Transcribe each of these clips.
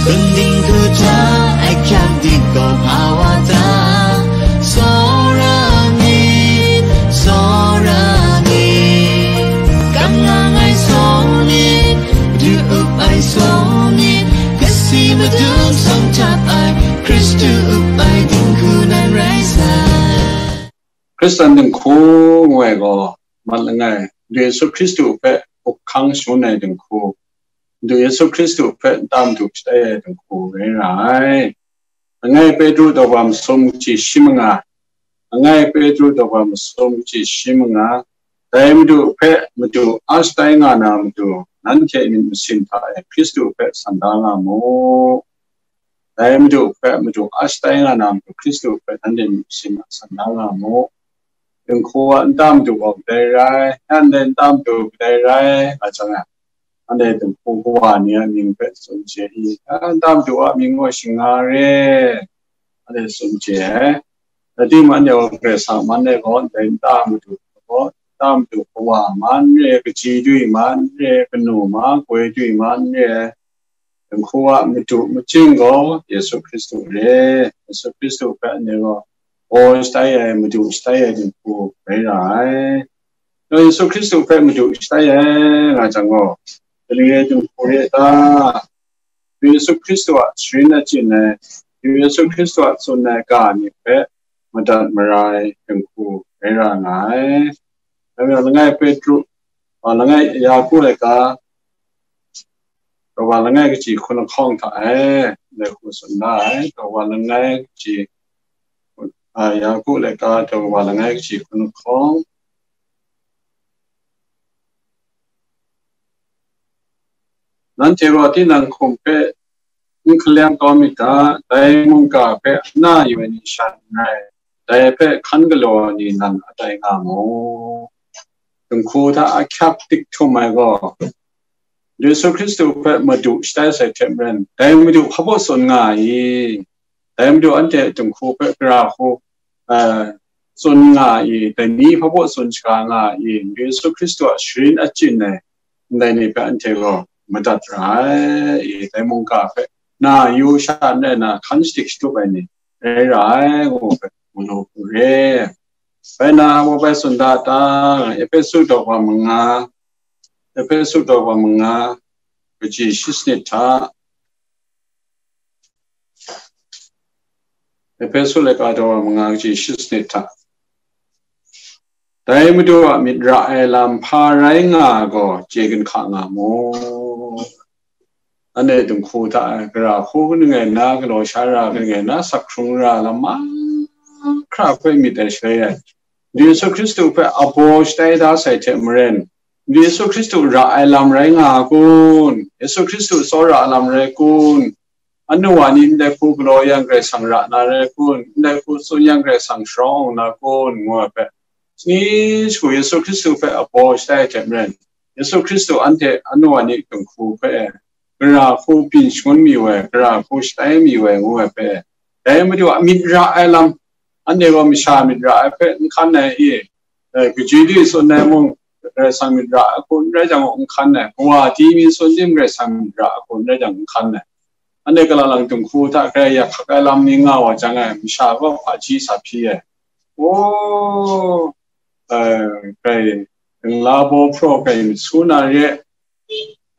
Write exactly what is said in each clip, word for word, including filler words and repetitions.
Bunding kuta, akyang dingdong awata, sora ni, sora ni, kamnang ai song ni, du up ai song ni, kasi madung song tap ai, Kristu up ai dingku nan rai sai. Hkristan dinghku ngu ai gaw, mat langai, Yesu Hkristu hpe up hkang shangun ai dinghku, Madu Yesu Hkristu hpe nta madu shatai ai dinghku rai ra ai. Langai Petru daw masum kaji shi manga, langai Petru daw masum kaji shi manga, dai Madu hpe madu a shatai nga na matu, nanhte myit masin hta e Hkristu hpe san da nga mu. Dai Madu hpe madu a shatai nga na matu, Hkristu hpe nanhte myit masin hta san da nga mu. Dinghku a nta madu gaw kadai rai, ya ndai nta madu kadai rai, nga jang e, anhte dinghku kawa ni a mying hpe tsun chye i, a, nta madu a mying gaw shing nga re, anhte tsun chye ai. Rai timung, anhte gaw Karai Kasang man ai gaw, ndai nta madu gaw, nta madu kawa man re ai, kaji dui man re ai, kanu ma koi dui man re ai, dinghku a madu majing gaw Yesu Hkristu re. Yesu Hkristu hpe anhte gaw baw shatai ai, madu shatai ai dinghku rai ra ai. Nang Yesu Hkristu hpe madu shatai ai nga jang gaw, dai ni dinghku re ta? Yesu Hkristu a sharin achyin ai, Yesu Hkristu a tsun ai ga ni hpe madat mara ai dinghku rai ra nga ai. Dai majaw, langai Petru, a, langai Yaku laika, daw langai kaji hkun lahkawng hta e, ndai hku tsun da ai, daw langai kaji, a, Yaku laika, daw langai kaji hkun lahkawng. Nanhte gaw tinang hkum hpe n hkalem kau myit ga, dai mungga hpe na yu ai ni sha n rai, dai hpe hkan galaw ai ni nan a tai nga mu. Dinghku hta ahkyak dik htum ai gaw, Yesu Hkristu hpe madu shatai sai hte maren, dai madu hpa baw tsun nga ai i? Dai madu anhte dinghku hpe gara hku, eh, tsun nga ai i? Dai ni hpa baw tsun shaga nga ai i? Yesu Hkristu a sharin achyin ai ndai ni hpe anhte gaw madat ra ai i? Dai mungga hpe na yu sha n rai na, hkan shadik shatup ai ni rai ra ai, ngu hpe mu lu hku re. Bai na, wa bai tsun da ta? Ehpesu daw manga, Ehpesu daw manga, kaji shi sanit hta. Ehpesu laika daw manga, kaji shi sanit hta. Dai Madu a myit ra ai lam hpa rai nga gaw, chye ginhka nga mu. Anhte dinghku hta e, gara hku kaning rai nna, galaw sha ra kaning rai nna, sak hkrung ra lam mahkra hpe myit ai shaloi e, Yesu Hkristu hpe abaw shatai da sai hte maren, Yesu Hkristu ra ai lam rai nga a kun? Yesu Hkristu tsawra ai lam rai kun? Anu wa ni ndai hku galaw yang Karai Kasang ra na rai kun? Ndai hku tsun yang Karai Kasang sharawng na kun? Ngu ai hpe, shani shagu Yesu Hkristu hpe abaw shatai ai hte maren, Yesu Hkristu anhte anu wa ni dinghku hpe gara hku byin shangun mayu ai, gara hku shatai mayu ai ngu ai hpe, dai Madu a myit ra ai lam, anhte gaw masha myit ra ai hpe n hkan ai i? Eh, kaji di tsun ai mung, Karai Kasang myit ra ai hku n rai jang gaw n hkan ai, kawa di mi tsun tim Karai Kasang myit ra ai hku n rai jang n hkan ai. Anhte galaw lang dinghku hta grai yak hkak ai lam ni nga wa jang e, masha gaw hpaji sa hpyi ai. O, eh, grai dingla baw hpraw grai myit su na re,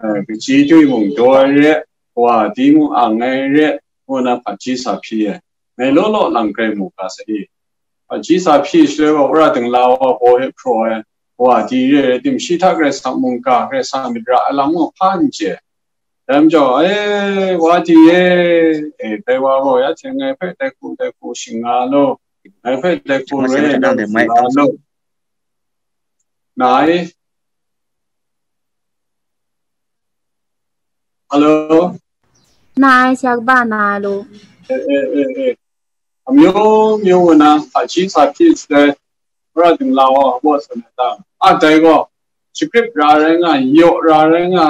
eh, kaji dui mung daw ai re, wa di mung ang ai re, ngu na hpaji sa hpyi ai. Ngai law law lang grai mu ga sai i? Hpaji sa hpyi shaloi wa, wora dingla wa baw hpe hpraw ai, wa di re ai tim, shi hta Karai Kasang mungga, Karai Kasang myit ra ai lam gaw hpa n chye. Dai majaw, e, wa di e, e, dai wa gaw ya hte ngai hpe dai hku dai hku shing nga law, ngai hpe dai hku rai ai lam shing nga law, na ai. Hello? Na ai, sha kaba na ai law. E, e, e, e. Amyung myung wa na, hpaji sa hpyi shaloi, wora dingla wa baw tsun ai ta? A, dai gaw, shagrip ra rai nga, yaw ra rai nga,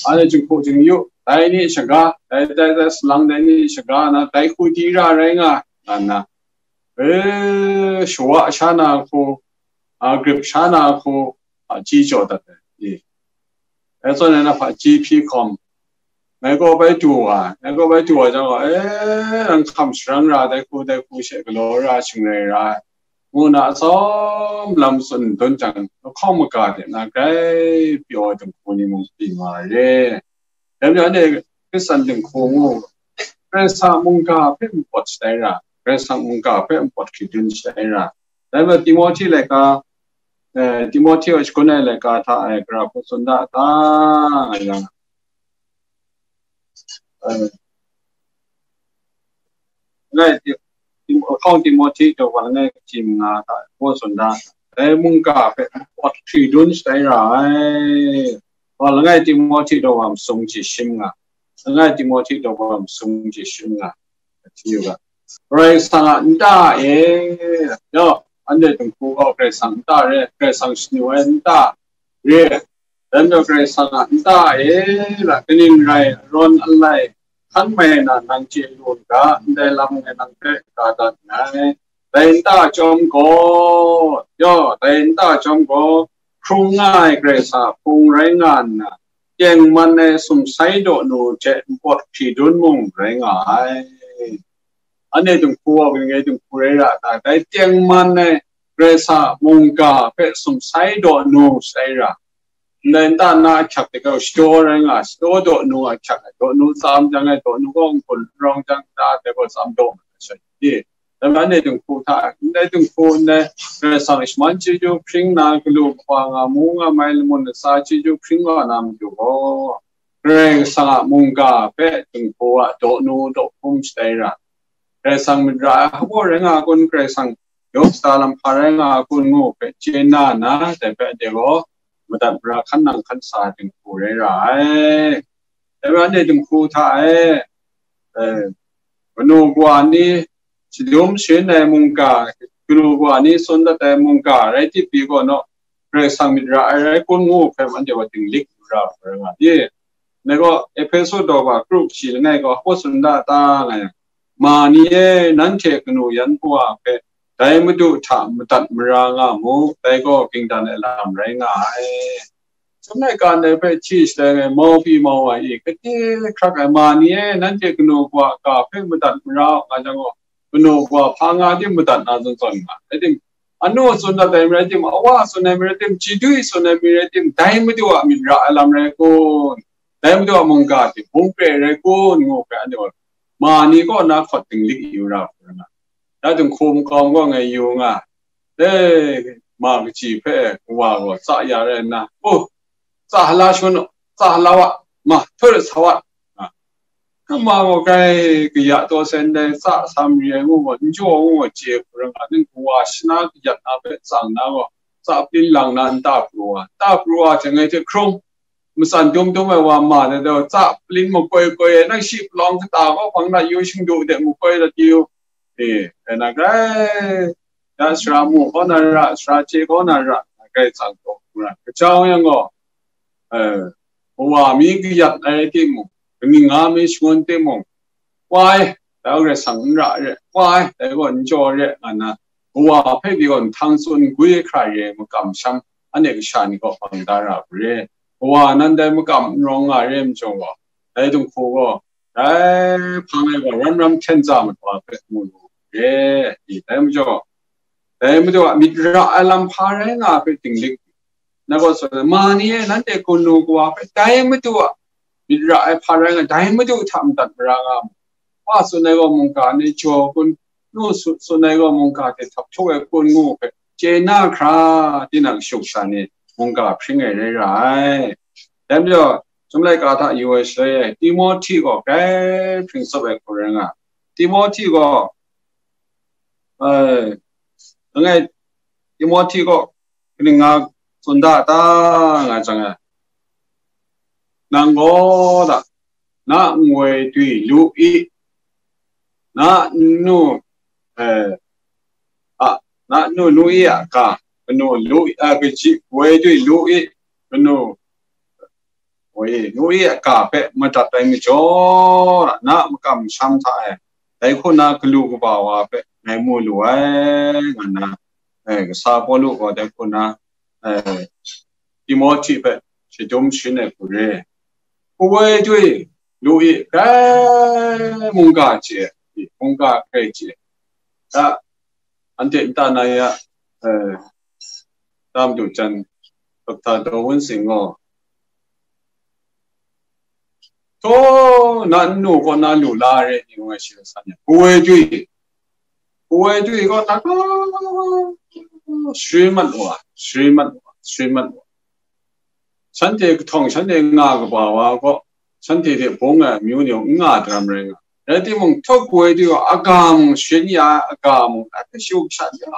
anhte jinghku jingyu, dai ni shaga, dai, dai, dai salang dai ni shaga na, dai hku di ra rai nga, nga nna, e, shawa sha na hku, a, grip sha na hku, hpaji jaw dat ai, e. Dai zawn e na hpaji hpyi hkawm, ngai kaw bai du wa, ngai kaw bai du wa jang gaw, e, nang hkam sharang ra, dai hku, dai hku she galaw ra, shingrai ra, ngu na atsawm lam tsun dun jang, lahkawng maga de na grai pyaw ai dinghku ni mung pyi nga ai re. Dai majaw, anhte Hkristan dinghku ngu, Karai Kasang mungga hpe npawt shatai ra, Karai Kasang mungga hpe npawt hkridun shatai ra. Dai majaw, Timohti laika, eh, Timohti a shagun ai laika hta e, gara hku tsun da ta, nga yang, eh, Langai Ti-, Tim-, Hkawng Timohti daw wa langai kaji manga hta hpaw tsun da, dai mungga hpe npawt hkridun shatai ra ai. Wa langai Timohti daw wa masum chye shim nga, langai Timohti daw wa masum chye shim nga, hti yu ga. Karai Kasang a nta e, yaw, anhte dinghku gaw Karai Kasang nta re, Karai Kasang shanu ai nta re, dan gaw Karai Kasang a nta e, la kaning rai, rawn alai, hkan mai na nang chye lu n ga, ndai lam ngai nang hpe ka dat nngai. Dai nta chyawm gaw, yaw, dai nta chyawm gaw, hkrung nga ai Karai Kasang a hpung rai nga nna, tengman ai sumsai daw nu hte npawt hkridun mung rai nga ai. Anhte dinghku gaw, kaning rai dinghku rai ra ta, dai tengman ai Karai Kasang a mungga hpe sumsai daw nu shatai ra. Ndai nta na ahkyak de gaw, shadaw rai nga, shadaw daw nu ahkyak ai, daw nu tsam jang ai, daw nu gaw n-gun n rawng jang, nta de gaw tsam daw mat ai sha di. Dai majaw anhte dinghku hta, ndai dinghku ndai Karai Kasang shaman chyeju hpring na, galu kaba nga, mu nga mai, lamun latsa chyeju hpring wa na matu gaw, Karai Kasang a mungga hpe dinghku a daw nu daw hpum shatai ra. Karai Kasang myit ra ai hpaw rai nga kun, Karai Kasang yawng shada lam hpa rai nga kun ngu hpe chye na na, dai hpe anhte gaw madat mara hkan nang hkan sa dinghku rai ra ai. Dai majaw anhte dinghku hta e, eh, kanu kawa ni shadum sharin ai mungga, kanu kawa ni tsun dat ai mungga rai tip pyi gaw naw, Karai Kasang myit ra ai rai kun ngu hpe anhte gaw dinglik lu ra ai rai nga i? Ngai gaw Ehpesu daw wa kru kashi langai gaw hpaw tsun da ta nga yang, ma ni e, nanhte kanu yan kawa hpe dai Madu hta madat mara nga mu, dai gaw kingdan ai lam rai nga ai. Shanglai ka ndai hpe hti shatai ngai mau pyi mau ai i, kade hkrak ai, ma ni e, nanhte kanu kawa ga hpe madat mara u nga jang gaw, kanu kawa hpa nga tim madat na zawn zawn nga, rai tim, anu tsun dat ai marai tim, awa tsun ai marai tim, chyeju tsun ai marai tim, dai Madu a myit ra ai lam rai kun? Dai Madu a mungga hte bung pre rai kun? Ngu hpe anhte gaw ma ni kaw na hkawt dinglik yu ra hkrum nga. Ya dinghku makau gaw ngai yu nga, e, ma kaji hpe kawa gaw tsa ya rai nna, u, tsa hala shangun u, tsa hala wa, ma, htur sa wa, a, Ama gaw grai kaya taw sai ndai, tsa sa mari ai ngu gaw, n jaw ngu gaw, chye hkrum nga, ning kawa shana kayat na hpe tsang na gaw, tsa pyin lang na nta pru wa, nta pru wa hte ngai hte hkrung, matsan dum dum ai wa ma de daw, tsa pyin makoi koi ai, nang shi palawng kata gaw hpang na yu, shingdu de makoi dat yu, e, e na grai, ya sara mu kaw na ra, sara chye kaw na ra, grai tsang taw hkrum ra, kajau yang gaw, eh, kawa mi kayat ai rai timung, kaning nga mi shangun timung, wa ai, dai gaw Karai Kasang n ra re, wa ai, dai gaw n jaw re, nga nna, kawa hpe pyi gaw, nhtang tsun gwi hkra re ai makam masham, anhte kasha ni gaw hpang da ra ai re. Kawa nan dai makam n rawng nga re ai majaw gaw, dai dinghku gaw, dai hpang ai gaw ram ram hkyen za mat wa hpe mu lu re, i, dai majaw, dai Madu a myit ra ai lam hpa rai nga hpe dinglik, na gaw tsun ai, ma ni e, nanhte kanu kawa hpe dai Madu a myit ra ai hpa rai nga, dai Madu hta madat mara nga mu. Wa tsun ai gaw mungga ni jaw kun, nu su-, tsun ai gaw mungga hte htap htuk ai kun ngu hpe chye na hkra, tinang shuk sha ni mungga hpring ai rai ra ai. Dai majaw, Chyum laika hta yu ai shaloi e, Timohti gaw grai hpring tsawp ai hku rai nga. Timohti gaw, eh, langai Timohti gaw kaning nga tsun da ta nga jang e, nang gaw da, na nwoi dwi lu i, na nnu, eh, a, na nnu nu i a ga, kanu lu, a, kaji, nwoi dwi lu i, kanu, nwoi, nu i a ga hpe madat ai majaw, na makam masham hta e, dai hku na galu kaba wa hpe ngai mu lu ai, nga nna, eh, kasa Pawlu gaw dai hku na, eh, Timohti hpe shadum sharin ai hku re. Kawoi dwi, lu i, grai mungga chye, mungga grai chye. Da, anhte nta na ya, eh, tam du jan, Dokta Daw Wun Sing gaw, to, na nnu kaw na lu la re ni ngai shi san ya. Kuwai dui, kuwai dui kaw na ka, shri mat wa, shri mat wa, shri mat wa. Shanhte kahtawng, shanhte nga kaba wa gaw, shanhte hte bung ai amyu ni n nga daram rai nga. Rai timung, htawk kawai du ai aga mung sharin ya, aga mung a kashu kasha ya,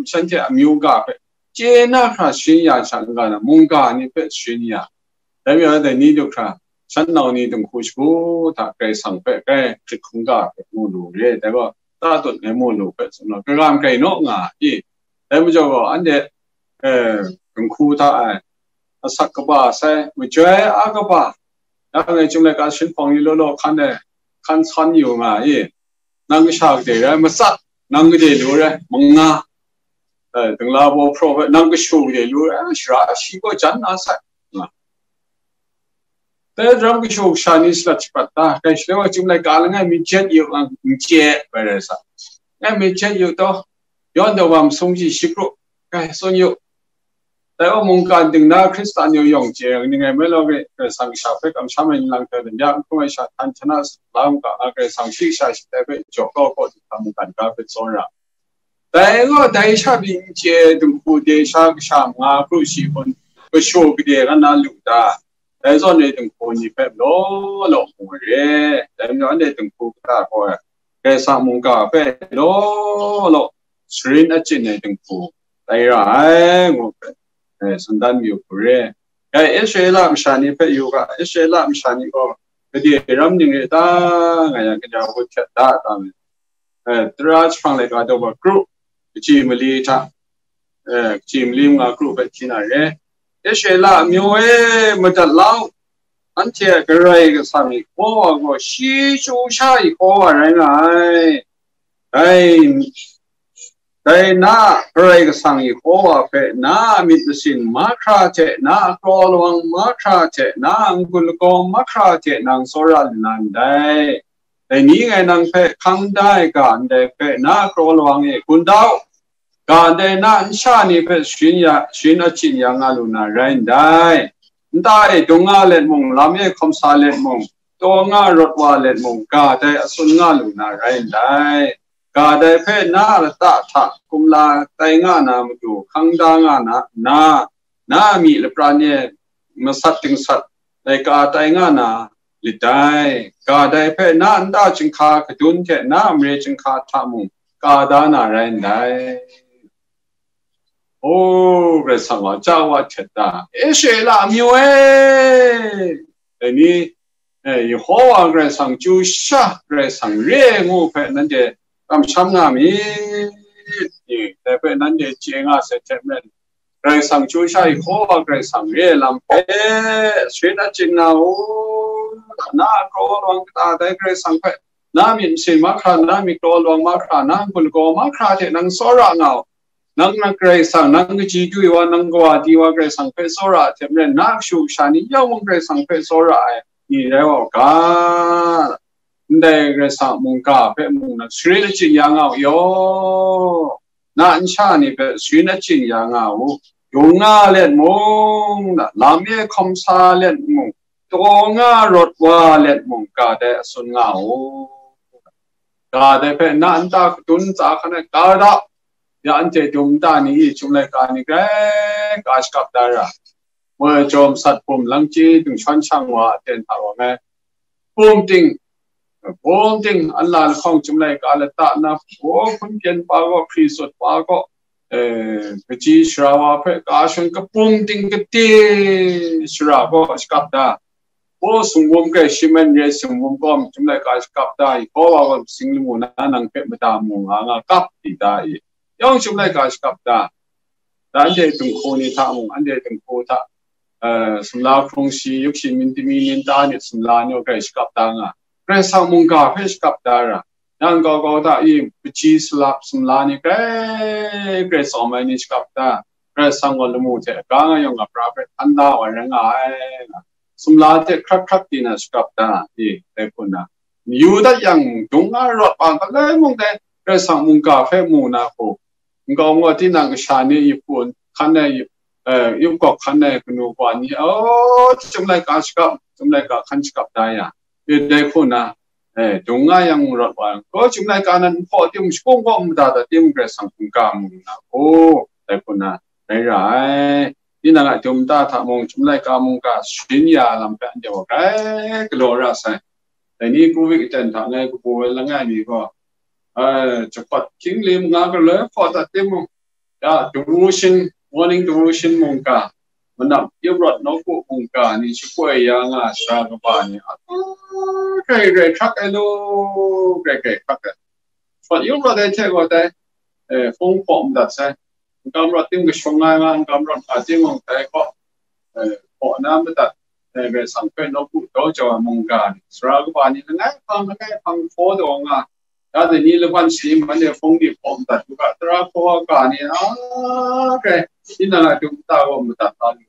shanhte amyu ga hpe chye na hkra sharin ya sha n ga na, mungga ni hpe sharin ya. Dai mi dai ni du hkra, shan nau ni dinghku shagu hta Karai Kasang hpe grai hkrit hkungga hpe mu lu re, dai gaw tatut ai mu lu hpe tsun na, kagam grai naw nga i. Dai majaw gaw, anhte, eh, dinghku hta ai, asak kaba sai, majoi a kaba, dang e chyum laika shin hpawng ni law law hkan e, hkan san yu nga i. Nang kasha gade rai, matsat, nang gade lu rai, manga, eh, dingla baw hpraw hpe, nang kashu gade lu rai, shara shi gaw jan na sai, nga. Dai daram kashu kasha ni shalat shapat ta, kai shaloi wa chyum laika langai mi jet yu ang, n chye, bai rai sa. Ngai mi jet yu taw, yawn daw wa masung ji shi kru, kai tsun yu. Dai wa mungkan ding na Hkristan yawng yawng chye ai ni ngai mai law, Karai Kasang kasha hpe kamsham ai ni lang hta, dai ya n hkrum ai sha htan htan a la mu ga, nga Karai Kasang shi kasha shi tai hpe jaw kau kau du hkra mungkan ga hpe tsawra. Dai gaw dai sha pyi n chye ai dinghku de sha kasha manga kru shi hpun kashu gade nga na lu ta? Dai zawn e dinghku ni hpe law law mu re. Dai majaw anhte dinghku kata gaw Karai Kasang mungga hpe law law sharin achyin ai dinghku tai ra ai, ngu hpe, eh, tsun dan mayu hku re. Dai Israela masha ni hpe yu ga, Israela masha ni gaw gade ram ning re ta nga yang, kaja hput hkyet da ta me. Eh, tara jahpang laika daw wa kru, kaji mali hta, eh, kaji mali manga kru hpe hti na re. Israela amyu e, madat lau, anhte a Karai Kasang i hkaw wa gaw shi chyu sha i hkaw wa rai nga ai. Dai, dai na a Karai Kasang i hkaw wa hpe na a myit masin mahkra hte, na a kraw lawang mahkra hte, na a n-gun lagaw mahkra hte nang tsawra lu na ndai. Dai ni ngai nang hpe hkang da ai ga ndai hpe na a kraw lawang e gun da u. Ga ndai na a nsha ni hpe sharin ya, sharin achyin ya nga lu na rai ndai. Nta e dung nga let mung, lam e hkawm sa let mung, taw nga rawt wa let mung, ga dai a tsun nga lu na rai ndai. Ga dai hpe na a lata hta kumla tai nga na matu hkang da nga na, na, na a myi lapran e masat dingsat laika tai nga na lit dai. Ga dai hpe na a nta chyinghka kadun hte na a mare chyinghka hta mung ka da na rai ndai. O, Karai Kasang wa ja wa htet da, Israela amyu e, dai ni, eh, Yehowa Karai Kasang chyu sha Karai Kasang re ai ngu hpe nanhte kamsham nga myit. Dai hpe nanhte chye nga sai hte maren, Karai Kasang chyu sha Yehowa Karai Kasang re ai lam hpe sharin achyin nga u. Na a kraw lawang kata dai Karai Kasang hpe, na myit masin mahkra, na myit kraw lawang mahkra, na n-gun lagaw mahkra hte nang tsawra nga u. Nang na Karai Kasang, nang kaji du ai wa, nang kawa di wa Karai Kasang hpe tsawra ai hte maren, na kashu kasha ni yawng mung Karai Kasang hpe tsawra ai ni rai wa u ga. Ndai Karai Kasang mungga hpe mung nang sharin achyin ya nga u yaw. Na nsha ni hpe sharin achyin ya nga u. Dung nga let mung, lam e hkawm sa let mung, taw nga rawt wa let mung, ga dai a tsun nga u. Ga dai hpe na nta kadun ntsa hkan e ka da. Ya anhte dum nta ni i, chyum laika ni grai ka shakap da ra. Moi jawm sat bum lang chyi dingshawng shang wa aten hta wa ngai. Bum ting, bum ting, anla lahkawng chyum laika lata na, hpaw hpun pyen pa gaw, hkri sut pa gaw, eh, kaji sara wa hpe ka shun kabum ting kade sara gaw shakap da. Hpaw sumwum grai shi man re, sumwum gaw chyum laika shakap da i, hpaw wa gaw sing lamu na nang hpe mada mu nga nga kap di da i, yawng chyum laika shakap da. Da anhte dinghku ni hta mung, anhte dinghku hta, eh, sumla hkrung shi, yuk shi, myit tami, myit ta ni sumla ni gaw grai shakap da nga. Karai Kasang mungga hpe shakap da ra. Yang kau kau hta i, pachyi salap sumla ni grai grai tsawm ai ni shakap da. Karai Kasang gaw lamu hte aga nga yawng a pra hpe htan da wa rai nga ai. sumla hte hkrat hkrat di na shakap da, e, dai hku na, yu dat yang, dung nga rawt wa galoi mung dai, Karai Kasang mungga hpe mu na hku, nkau ngaw tinang kasha ni, yu hpun hkan ai, yu, eh, yu gawk hkan ai kanu kawa ni, oh, Chyum laika shakap, Chyum laika hkan shakap da ya, e, dai hku na, eh, dung nga yang rawt wa yang, ko Chyum laika nan nhpaw tim shakung kaw mada da tim Karai Kasang hkungga mu na, oh, dai hku na, rai ra ai. Tinang a dum ta hta mung, Chyum laika mungga sharin ya lam hpe anhte gaw grai galaw ra sai. Dai ni Covid aten hta ngai kabu ai langai mi gaw, eh, jahpawt hkying lim nga galoi hpaw dat timung, ya, devotion, morning devotion mungga, manam yu rawt nawku mungga ni shapoi ya nga ai sara kaba ni, a, grai grai hkrak ai lu, grai grai hkrak ai. Shawt yu rawt ai hte gaw dai, eh, hpung hpaw madat sai. N-gam rawt ting kashung nga nga, n-gam rawt nga timung dai hkaw, eh, hpaw na madat, eh, Karai Kasang hpe nawku daw jau ai mungga ni, sara kaba ni, langai hpang, langai hpang hpaw taw nga, ya dai ni laban shayin anhte hpung ni hpaw madat u ga, tara hpaw ga ni, a, grai, tinang a dum ta gaw madat la lu.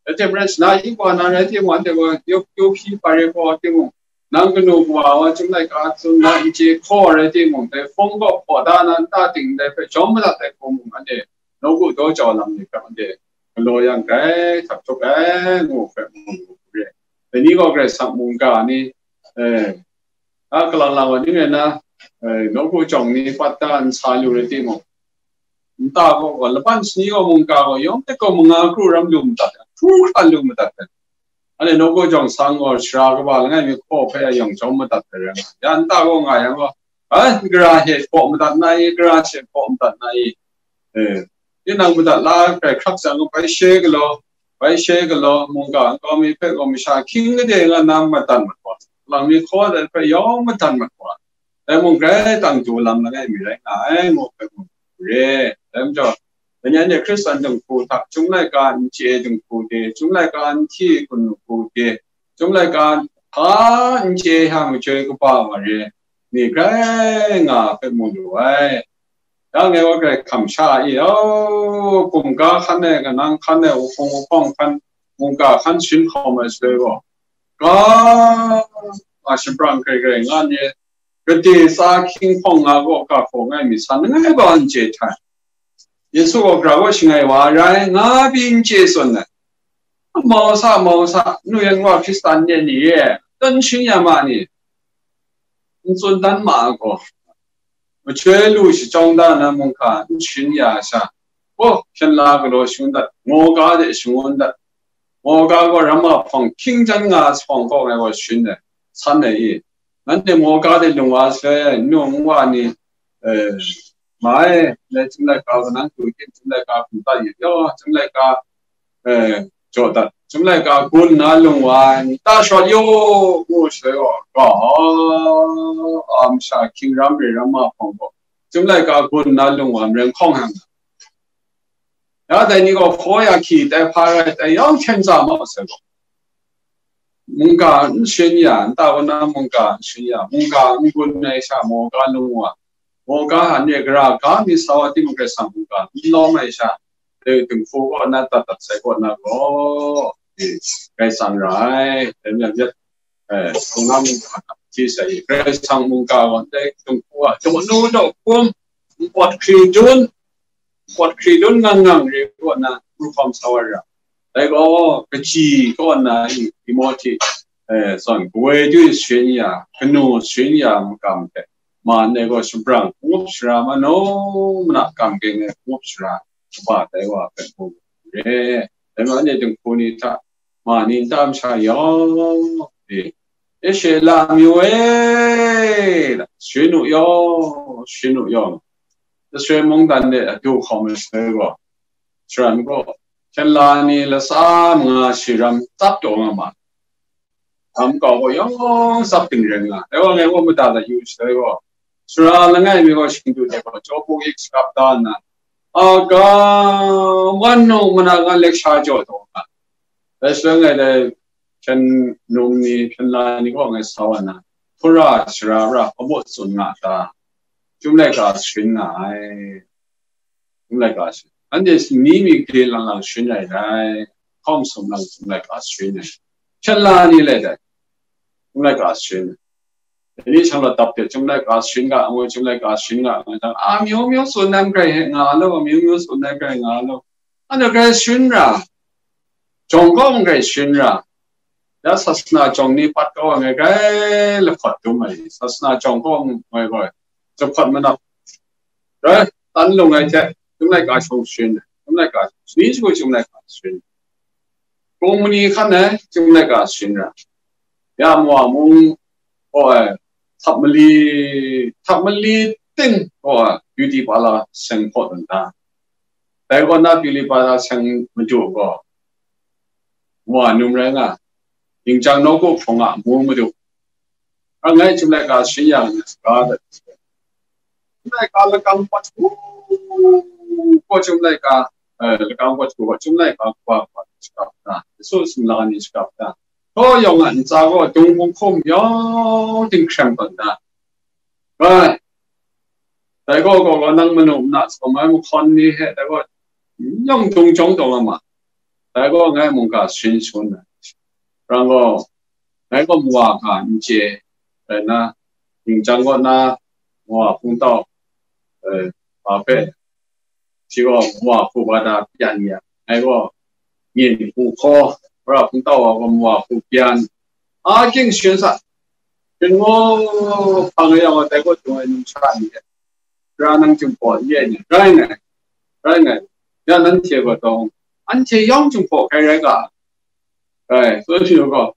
Rai timung, rai, shayin wa na rai timung, anhte gaw, yawp, yawp hpyi hpa rai hpaw timung, nang kanu kawa wa Chyum laika tsun na n chye hkaw rai timung, dai hpung gaw hpaw da na nta ting dai hpe jawm madat ai hku mung, anhte nawku daw jau lam ni hpe anhte galaw yang grai htak htuk ai, ngu hpe mu re. Dai ni gaw Karai Kasang mungga ni, eh, a, kalang lang wa ni rai na, eh, nawku jawng ni pat da n sa lu rai timung, nta gaw, gaw, laban shani gaw mungga gaw, yawng hte gaw manga kru ram lu madat ai, hkru hkran lu madat ai. Anhte nawku jawng sang gaw, sara kaba langai mi hkaw hpe a yawng jawm madat ai rai nga. Ya nta gaw nga yang gaw, ai, gara hte hpaw madat na i, gara hte hpaw madat na i, eh, tinang madat la ai hkrai hkrak jang, bai she galaw, bai she galaw, mungga nkau mi hpe gaw masha hkying gade nga na madat mat wa, lang mi hkaw ai hpe yawng madat mat wa, dai mung grai tang du lam langai mi rai nga ai, ngu hpe mu re. Dai majaw, dai ni anhte Hkristan dinghku hta, Chyum laika n chye dinghku de, Chyum laika n hti hkun hku de, Chyum laika hpa n chye hta majoi kaba wa re, ni grai nga hpe mu lu ai. Ya ngai wa grai hkam sha i, oh, gumga hkan e, kanang hkan e, wuhpung wuhpawng hkan, mungga hkan sharin hkawm ai shaloi gaw, ga, a, shabrang grai grai nga ni, gade tsa hkying hpawng nga gaw ga hkaw ngai mi san langai gaw n chye htai. Yesu gaw gara gaw shangai wa ai rai, nga pyi n chye tsun ai. Mau sa, mau sa, nu yan wa Hkristan de ni e, dan shing ya ma ni, n tsun dan ma ai gaw, majoi lu shajawng da na mungga n sharin ya ai sha, oh, hpyen la galaw shangun dat, ngaw ga de shangun dat, ngaw ga gaw ram a hpawng hkying jan nga ai hpawng kaw ngai gaw sharin ai, san ai i, nanhte ngaw ga de lung wa sai, n-, nu nwa ni, eh, mai, lai Chyum laika gaw nang du hkying, Chyum laika hkum ta yu yaw, Chyum laika, eh, jaw dat, Chyum laika gun na lung wa ai, nta shawt yu, ngu shaloi gaw, ga, a, masha hkying ram re ram ma hpawng gaw, Chyum laika gun na lung wa ai, maren hkawng hkang. Ya dai ni gaw hkaw ya hkyi tai, hpa rai tai, yawng hkyen tsa mau sai gaw, mungga n sharin ya, nta gaw na mungga n sharin ya, mungga n gun ai sha, mungga lung wa, mungga hta n re, gara ga mi sa wa timung, Karai Kasang mungga n lawm ai sha, dai dinghku kaw na dat dat sai kaw na gaw, e, grai tsang ra ai, dai myit myit, eh, hkungga mungga hta hti sai, Karai Kasang mungga gaw dai dinghku a daw nu daw hkum, npawt hkri dun, npawt hkri dun ngang ngang re kaw na, n hkawm sa wa ra. Dai gaw, kaji kaw na i, Timohti, eh, zawn, kawoi du sharin ya, kanu sharin ya makam hte, ma ndai gaw shabrang, ngup shara, manu mana kam geng ai ngup shara, kaba dai wa hpe mu re. Dai ma, anhte dinghku ni hta, ma ni nta masha yawng e, e she la amyu e, sharin u yaw, sharin u yaw. Jahsoi mungdan de adu hkawm ai shaloi gaw, sharan gaw, hkyen la ni latsa manga shi ram tsap taw nga ma, lam kau gaw yawng tsap ting rai nga. Dai wa ngai wa mada dat yu shaloi gaw, sara langai mi gaw shingdu de gaw, chyaw buk yik shakap da nna, a ga, wan nung mana nga lek sha jaw taw nga. Dai shaloi ngai dai hpyen num ni, hpyen la ni kaw ngai sa wa na, hpura shara ra, hpabaw tsun nga ta, Chyum laika sharin nga ai. Chyum laika sharin. Anhte ni mi gade lang lang sharin ai dai, hkawm sum lang Chyum laika sharin ai. Hpyen la ni le dai, Chyum laika sharin. Dai ni shang lat dap de, Chyum laika sharin ga, ngu, Chyum laika sharin ga, ngu jang, a, myu myu tsun dan grai he nga lo, myu myu tsun dan grai nga lo. Anhte grai sharin ra, jawng kaw mung grai sharin ra. Ya sasana jawng ni pat kau ai, grai lahkawt dum ai, sasana jawng kaw mung grai grai, lahkawt manap. Rai, tan lung ai hte, Chyum laika shawng sharin, Chyum laika, ni shagu Chyum laika sharin. Kung mani hkan ai, Chyum laika sharin ra. Ya Mawa mung kaw ai, Thap Mali, Thap Mali ting kaw ai, beauty parlour seng hpaw tawn da. Dai kaw na beauty parlour seng madu gaw, Mawa num rai nga, Yingchang nawku hprawng a mu madu. Hpa ngai Chyum laika sharin yang, ga dat. Chyum laika lakang pat, gaw Chyum laika, eh, lakang pat, gaw Chyum laika kaba, kaba shakap da. Yesu sumla ni shakap da. Hkaw yawng a ntsa gaw dung hkum hkum yawng ting hkrem tawn da. Bai. Dai gaw, gaw, gaw, nang manu mna sawm ai mahkawn ni hte, dai gaw, yawng dung jawng tawn nga ma. Dai gaw, ngai mungga sharin shangun ai. Rang gaw, ngai gaw Mawa ga n chye, rai na, Yingchang kaw na, Mawa hpung tau, eh, wa hpe, shi gaw Mawa hku bada pyan ya, ngai gaw myen hku hkaw, Mawa hpung tau wa gaw Mawa hku pyan, a, ging sharin sa, sharin gaw hpang e yang gaw, dai gaw dung ai numsha ni hte, Sara nang Jinghpaw n re ai ni, rai ngai, rai ngai, ya nanhte gaw tawng, anhte yawng Jinghpaw hkrai rai ga, rai, so shi gaw,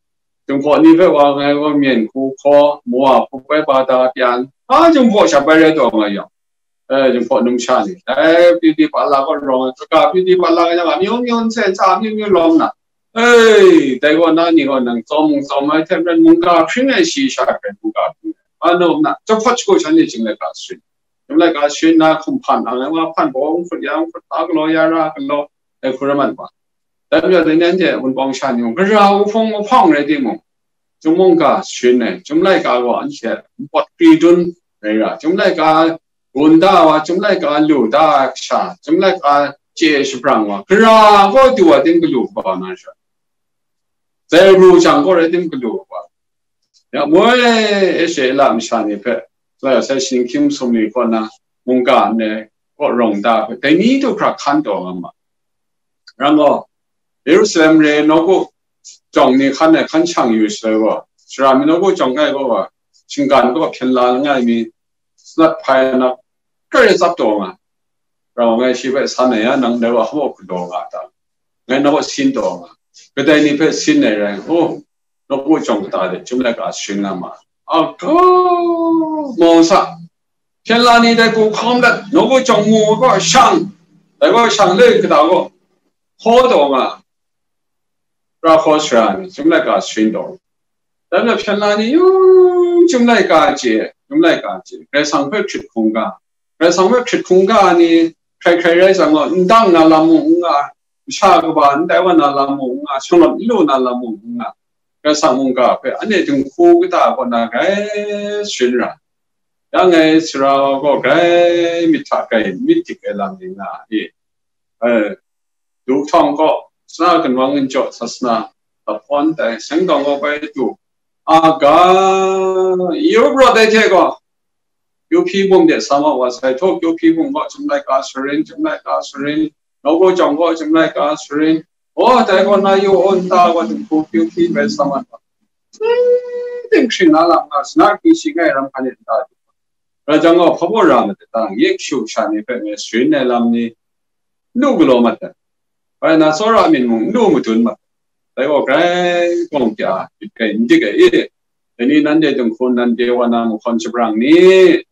Jinghpaw ni hpe wa ngai gaw myen hku hkaw, Mawa hku bai bada pyan, a, Jinghpaw sha bai rai taw nga yang, eh, Jinghpaw numsha ni, dai beauty parlour kaw rawng ai, kaga beauty parlour kaw yang, amyu myu nsen sa, amyu myu lawm na, ei, dai gaw na ni gaw nang tsawm mung tsawm ai hte maren, mungga hpring ai shi sha hkrai mungga hpring ai, a, nu na, jahpawt shagu shan ni Chyum laika sharin. Chyum laika sharin na hkum hpan ang ai wa hpan, baw n hkut ya, n hkut hta galaw ya ra galaw, dai hku rai mat wa. Dai majaw dai ni anhte Wunpawng sha ni mung, gara wuhpung wuhpawng rai timung, Chyum mungga sharin ai, Chyum laika gaw anhte npawt kri dun rai ra, Chyum laika gun da wa, Chyum laika lu da ai kasha, Chyum laika chye shabrang wa, gara gaw du wa ting galu kaba na sha, zai ru jang gaw rai tim galu kaba. Ya moi, Israela masha ni hpe, la sai, shingkyim sumri kaw na, mungga nni kaw rawng da hpe, dai ni du hkra hkan taw nga ma. Ram gaw, Yerusalem re nawku jawng ni hkan ai hkan shang yu shaloi gaw, sara mi nawku jawng kai gaw, shinggan gaw hpyen la langai mi, sanat hpai na, kare tsap taw nga. Rau ngai shi hpe san ai ya, nang dai wa hkabaw hkut taw nga ta? Ngai nang kaw sin taw nga. Kadai ni hpe sin ai rai, oh, nawku jawng kata de, Chyum laika sharin nga ma. Aga, mawng sa, hpyen la ni dai hku hkawm dat, nawku jawng mu ai kaw shang, dai kaw shang le kata gaw, hkaw taw nga. Ra hkaw sara ni, Chyum laika sharin taw. Dai majaw hpyen la ni yung Chyum laika chye, Chyum laika chye, Karai Kasang hpe hkrit hkungga. Karai Kasang hpe hkrit hkungga ni, hkrai hkrai rai jang gaw, n dang na lam mung n nga, masha kaba n tai wa na lam mung n nga, shanglawt n lu na lam mung n nga, Karai Kasang mungga hpe anhte dinghku kata kaw na grai sharin ra. Ya ngai sara gaw grai myit hta grai myit dik ai lam ni nga i, eh, du htawng gaw, sasana ginwang ginjaw sasana, lahpawn tai, seng dawng gaw bai du, aga, yu rawt ai hte gaw, kyu hpyi bum de sa ma wa sai, htaw kyu hpyi bum gaw Chyum laika sharin, Chyum laika sharin, nawku jawng gaw Chyum laika sharin, oh, dai gaw na yu aw nta gaw dinghku kyu hpyi bai sa ma wa. Ting shing na lam nga, suna hpyi shi ngai ram hkan e nta du. Rai jang gaw, hpa baw ra ma de ta, ngyek shu sha ni hpe ngai sharin ai lam ni, n lu galaw mat ai. Bai na, tsawra myit mung n lu madun mat ai. Dai gaw grai gawng hte a, myit kai n dik ai i? Dai ni nanhte dinghku, nanhte wa na mahkawn shabrang ni,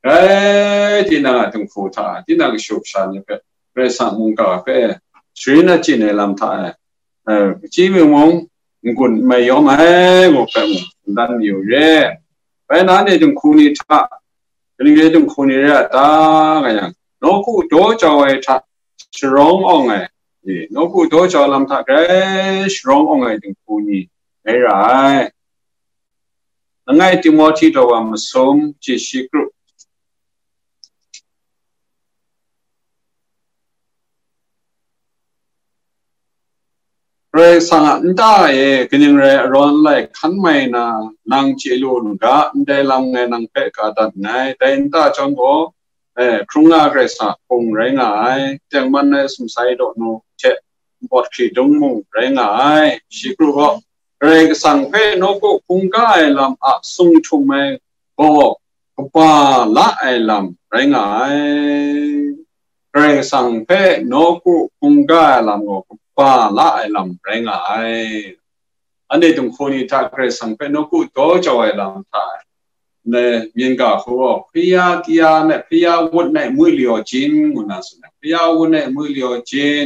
grai tinang a dinghku hta, tinang kashu kasha ni hpe, Karai Kasang mungga hpe, sharin achyin ai lam hta e, eh, hpaji mung mung, n-gun n mai yawm ai, ngu hpe mung, n dan mayu re. Bai na, ni dinghku ni hta, kaning re dinghku ni re a ta, nga yang, nawku daw jau ai hta sharawng awng ai, e, nawku daw jau lam hta grai sharawng awng ai dinghku ni rai ra ai. Langai Timohti daw wa masum, chyeshi kru. Karai Kasang a nta e kaning rai arawn lai hkan mai na, nang chye lu n ga, ndai lam ngai nang hpe ka dat nngai. Dai nta chyawm gaw, eh, hkrung nga Karai Kasang a hpung rai nga ai, tengman ai sumsai daw nu hte npawt hkridung mung rai nga ai. Shi kru gaw, Karai Kasang hpe nawku hkungga ai lam a sung htum ai gaw, kaba la ai lam rai nga ai. Karai Kasang hpe nawku hkungga ai lam gaw, kaba la ai lam rai nga ai. Anhte dinghku ni hta Karai Kasang hpe nawku daw jau ai lam hta, ne, myin ga hku gaw, พระยากิยา ne, พระยาวุธ ne, มือเหลี่ยว จริง ngu na tsun ai, พระยาวุธ ne, มือเหลี่ยว จริง,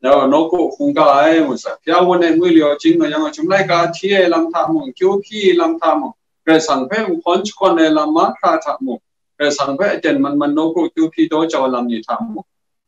nawku hkungga ai, ngu sai, พระยาวุธ ne, มือเหลี่ยว จริง nga yang, chyum laika hti ai lam hta mung, kyu hpyi lam hta mung, Karai Kasang hpe nhkawn shakawn ai lam mahkra hta mung, Karai Kasang hpe aten man man nawku kyu hpyi daw jau ai lam ni hta mung,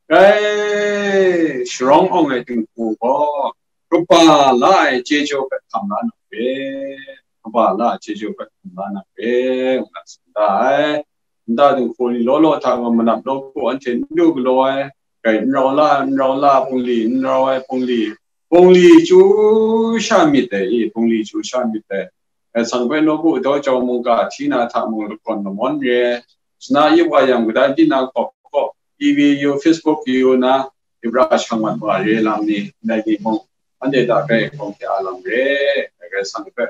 rai sharawng awng ai dinghku gaw, kaba la ai chyeju hpe hkam la na re, kaba la ai chyeju hpe hkam la na re, ngu na tsun da ai. Nta dinghku ni law law hta gaw manap nawku anhte n du galaw ai, grai n rau la, n rau la, bungli n rau ai, bungli, bungli chyu sha myit dai, i, bungli chyu sha myit dai. Karai Kasang hpe nawku daw jau mungga hti na hta mung lakawn lamawn re, suna yip wa yang, kadai tinang hkawk kaw, T V yu, Facebook yu na, yip ra shang mat wa re lam ni, ndai ni mung, anhte hta grai hkawng hte a lam re, Karai Kasang hpe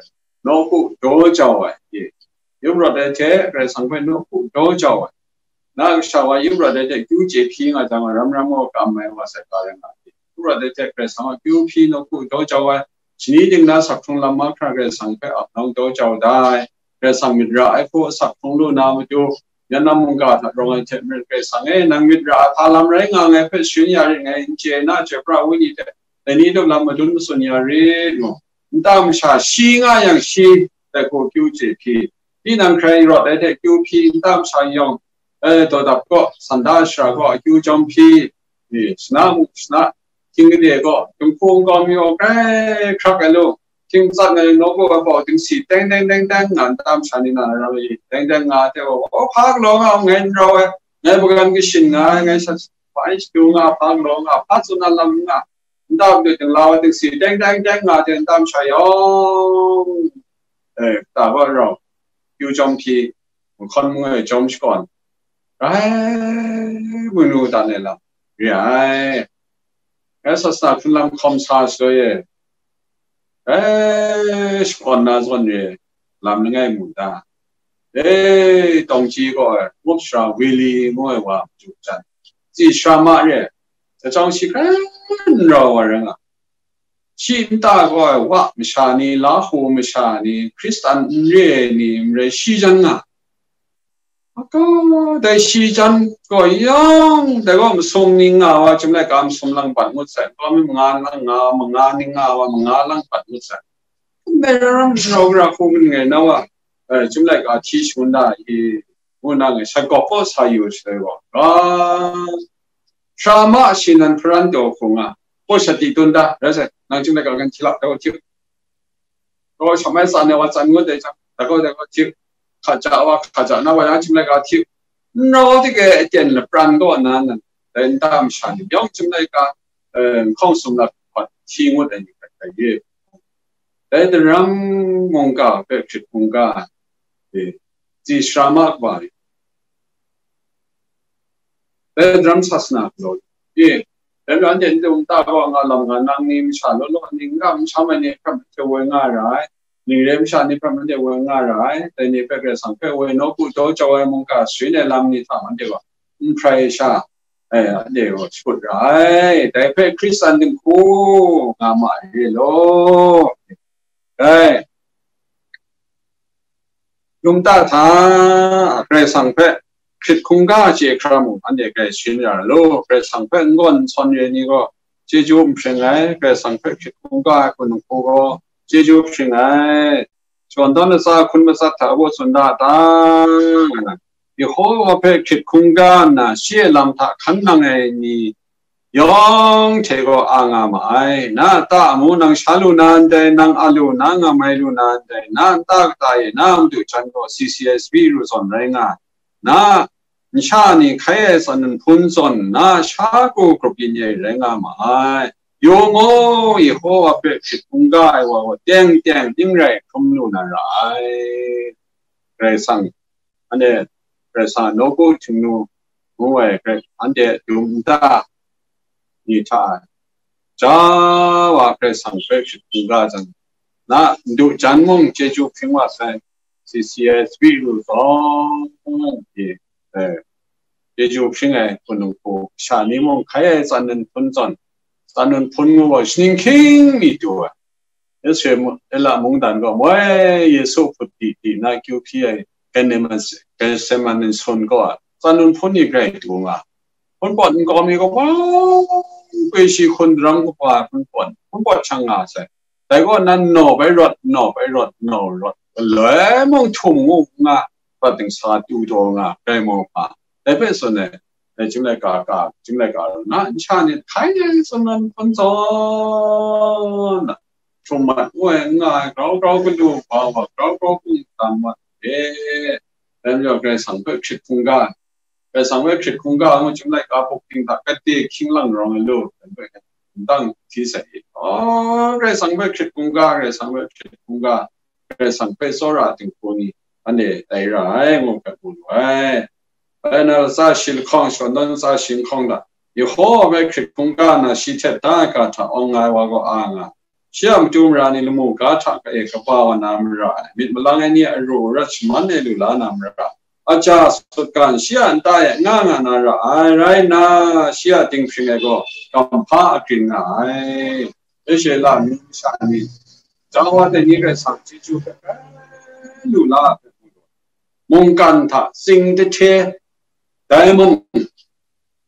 nawku daw jau ai, i, yawm rawt ai hte Karai Kasang hpe nawku daw jau ai, na kasha wa yawm rawt ai hte kyu chye hpyi nga jang, ram ram gaw kam ai wa sai ka rai nga ai. Yawm rawt ai hte Karai Kasang a kyu hpyi nawku daw jau ai, shani dingna sak hkrung lam mahkra Karai Kasang hpe ap nau daw jau da ai, Karai Kasang myit ra ai hku asak hkrung lu na matu, yan na mungga hta rawng ai hte maren, Karai Kasang e, nang myit ra ai hpa lam rai nga ngai hpe sharin ya rit ngai, n chye na, chyoi pra ai wenyi hte dai ni dum lam madun matsun ya rit ngu, nta masha shi nga yang shi, dai hku kyu chye hpyi, tinang hkrai rawt ai hte kyu hpyi, nta masha yawng, eh, Dawdap kaw, Sanda Shara kaw, akyu jawm hpyi, eh, shana muk shana, hkying gade kaw, dinghku nkau mi gaw grai hkrak ai lu, hkying matsat ngai nawku ai hpaw dingsi teng teng teng teng nga, nta masha ni na ram ai, teng teng nga hte gaw, "O, hpa galaw nga, ngai n rau ai, ngai magan kashin nga ai, ngai sa, hpa shadu nga, hpa galaw nga, hpa tsun na lam nga, nta madu dinglau ai dingsi teng teng teng nga hte nta masha yawng, eh, kata gaw rau, kyu jawm hpyi, nhkawn mung e jawm shakawn, rai manu dan ai lam re ai. Ngai sasana hkrun lam hkawm sa shaloi e, rai shakawn na zawn re, lam langai mu da, e, tawng chyi gaw ai, Ngup Sara Willy ngu ai wa machyu jan, tsi sara ma re, jahjawng shi hkrai n rau wa rai nga, shi nta gaw ai wa masha ni, Lahu masha ni, Hkristan n re ai ni, marai shi jan nga. Akau dai shi jan gaw yawng, dai gaw masum ni nga wa, chyum laika masum lang pat ngut sai, gaw mi manga lang nga, manga ni nga wa, manga lang pat ngut sai. Ndai ram rau gara hku gun ngai na wa, eh, chyum laika hti shangun da i, ngu na ngai sat gawk kaw sa yu shaloi gaw, ah, Sara ma shi nan hparan taw hku nga, ko shat di tun da, rai sai, nang chyum laika kan hti lap da gaw hti, gaw shamai tsan ai wa tsan ngut ai jang, da gaw da gaw hti, hkaja wa hkaja na wa yang chyum laika hti, n rau dik e, aten lapran kaw na nan, dai nta masha ni yawng chyum laika, eh, nhkawng sumlak hpawt hti ngut ai ni hkrai hkrai ye. Dai daram mungga hpe hkrit hkungga, eh, tsi sara ma kaba ni, dai daram sasana galaw, eh, dai anhte n dum ta gaw nga lam nga nang ni, masha law law ni, n ga n sham ai ni hpe hte woi nga ra ai, ning re masha ni hpe hte woi nga ra ai, dai ni hpe Karai Kasang hpe woi nawku daw jau ai mungga sharin ai lam ni hta anhte gaw n hprai sha, eh, anhte gaw shakut ra ai, dai hpe Hkristan dinghku nga ma ai re law. Dai lung ta hta, Karai Kasang hpe hkrit hkungga chye hkra mung, anhte grai sharin ya ai law. Karai Kasang hpe n gawn n sawn re ai ni gaw, chyeju n hpring ai, Karai Kasang hpe hkrit hkungga ai hku dinghku gaw, chyeju hpring ai. Shawan tawn latsa hkun matsat hta abaw tsun da ta? Yehowa hpe hkrit hkungga nna, shi a lam hta hkan nang ai ni yawng hte gaw a nga ma ai. Na a ta amu nang sha lu na ndai, nang a lu na ngamai lu na ndai, na nta kata e na a madu jan gaw C C S B ru zawn rai nga ai. Na nsha ni hkai ai zawn nhpun zawn, na sha ku grup yin e rai nga ma ai. Yu mu, Yehowa hpe hkrit hkungga ai wa gaw teng teng ting rai hkrum lu na ra ai. Karai Kasang, anhte Karai Kasang a nawku htingnu ngu ai hpe anhte dum nta ni hta, ja wa Karai Kasang hpe hkrit hkungga jang, na ndu jan mung chyeju hpring wa sai, C C S B lu zawn, eh, chyeju hpring ai hpunung hku, sha ni mung hkai ai tsan nun hpun zawn, tsan nun hpun ngu gaw, shaning hkying mi du ai. Israela mungdan gaw moi Yesu hput di di na kyu hpyi ai Gethsemane sun kaw a tsan nun hpun ni grai du nga. Hpun pawt nkau mi gaw, wa, koi shi hkun daram kaba hpun pawt, hpun pawt shang nga sai. Dai gaw nan naw bai rawt, naw bai rawt, naw rawt, galoi mung htum ngu nga, rawt dingsa tu taw nga, grai maw hpa. Dai hpe tsun ai, dai chyum laika ka, chyum laika ru na, nsha ni hkai ai tsun nan hpun zawn na, htum mat ngu ai, n nga ai, grau grau galu, ba wa, grau grau kung tam mat e. Dai majaw Karai Kasang hpe hkrit hkungga, Karai Kasang hpe hkrit hkungga ngu chyum laika buk ting hta kade hkying lang rawng ai lu, dai hpe ndang hti sai i. Oh, Karai Kasang hpe hkrit hkungga, Karai Kasang hpe hkrit hkungga, Karai Kasang hpe tsawra dinghku ni, anhte tai ra ai, ngu hpe mu lu ai. Bai na tsa shi lahkawng, shawan tawn tsa shi lahkawng hta, Yehowa hpe hkrit hkungga na shi htet da ai ga hta awng nga ai wa gaw a nga, shi a matu mara ni lamu ga hta ka-e kaba wa na mara ai, myit malang ai ni a aru arat shaman e lu la na mara ai, aja sutgan shi a nta e nga nga na ra ai, rai nna, shi a dinghpring e gaw gamhpa agrin nga ai. Israela amyu masha ni, Jawa dai ni Karai Kasang chyeju hpe lu la ai hpe mu lu, mungkan hta tsing dahte, dai mung,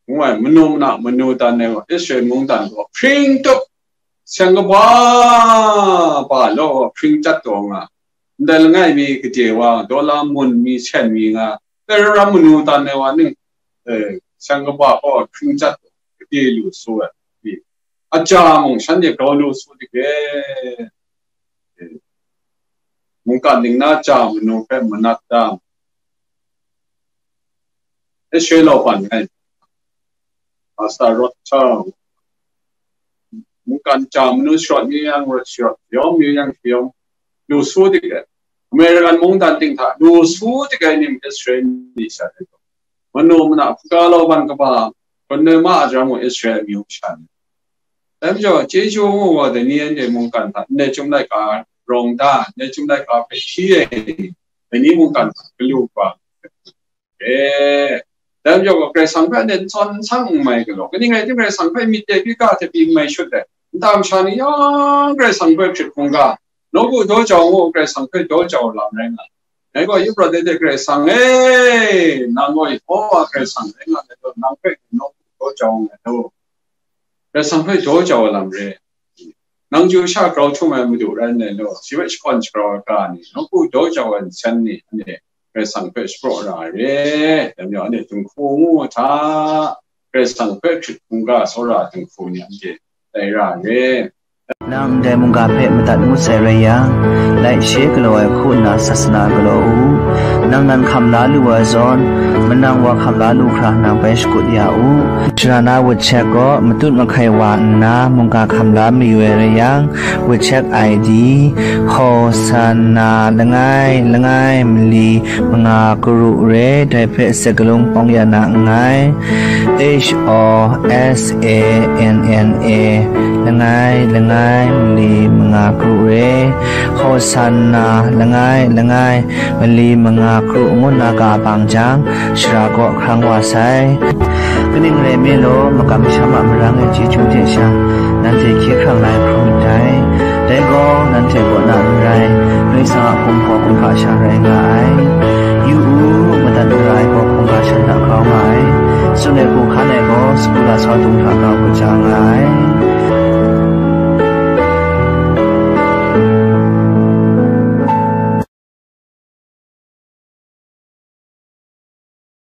ngu ai, manu mana manu dan ai gaw, Israel mungdan gaw hpring tup, seng kaba ba law gaw hpring chyat taw nga, ndai langai mi gade wa, dawla mun mi sen mi nga, dai ram manu dan ai wa ning, eh, seng kaba gaw hpring chyat taw, gade lu su ai, aja mung shanhte grau lu su dike, eh, mungkan ning na ja manu hpe manat da, Israel law ban ai, Pastor Rod Charles, mungkan ja manu sharawt mi yang rawt sharawt, yawm mi yang yawm, lu su dik ai, American mungdan ting hta lu su dik ai ning Israel ni sha ai gaw, manu mana hpaga law ban kaba, hkun nau ma a jaram gaw Israel amyu masha ni. Dai majaw, chyeju ngu gaw, dai ni anhte mungkan hta, ndai chyum laika rawng da, ndai chyum laika hpe hti ai, dai ni mungkan hta galu kaba, e, dai majaw gaw, Karai Kasang hpe anhte n sawn n sang n mai galaw, kaning rai tim, Karai Kasang hpe myit de pyi ga hte pyi n mai shut ai, nta masha ni yawng Karai Kasang hpe hkrit hkungga, nawku daw jau ngu, Karai Kasang hpe daw jau lam rai nga. Ngai gaw yu prat de de, Karai Kasang e, nang gaw Yehowa Karai Kasang rai nga ai gaw, nang hpe nawku daw jau nngai law, Karai Kasang hpe daw jau ai lam re. Nang chyu sha grau htum ai Madu rai nngai law, shi hpe shakawn shagrau ai ga ni, nawku daw jau ai nsen ni, anhte Karai Kasang hpe shapraw ra ai re. Dai majaw, anhte dinghku ngu hta, Karai Kasang hpe hkrit hkungga tsawra dinghku ni anhte tai ra ai re. Nang ndai mungga hpe madat ngut sai rai yang, laishe galaw ai hku nna sasana galaw u. Nang nan hkam la lu ai zawn, manang wa hkam la lu hkra nang bai shakut ya u. Shara na wut chek gaw matut mahkai wa nna mungga hkam la mayu ai rai yang, wut chek I D, Hosanna langai langai mali manga karu re, dai hpe sakalung pawng ya na nngai. H O S A N N A, langai langai mali manga karu re, Hosanna langai langai mali manga karu ngu nna ga bang jang, shara kaw hkrang wa sai. Kaning rai nme law, makam masham a marang e chyeju hte sha, nanhte hkye hkrang la ai hkrum myit dai. Dai gaw, nanhte kaw na n rai, Karai Kasang a hpung gaw hkungga sha rai nga ai. Yu u, madat mara ai gaw hkungga shan hta grau nga ai. Tsun ai hku hkan ai gaw, sagu lasau dung hta grau kaja nga ai.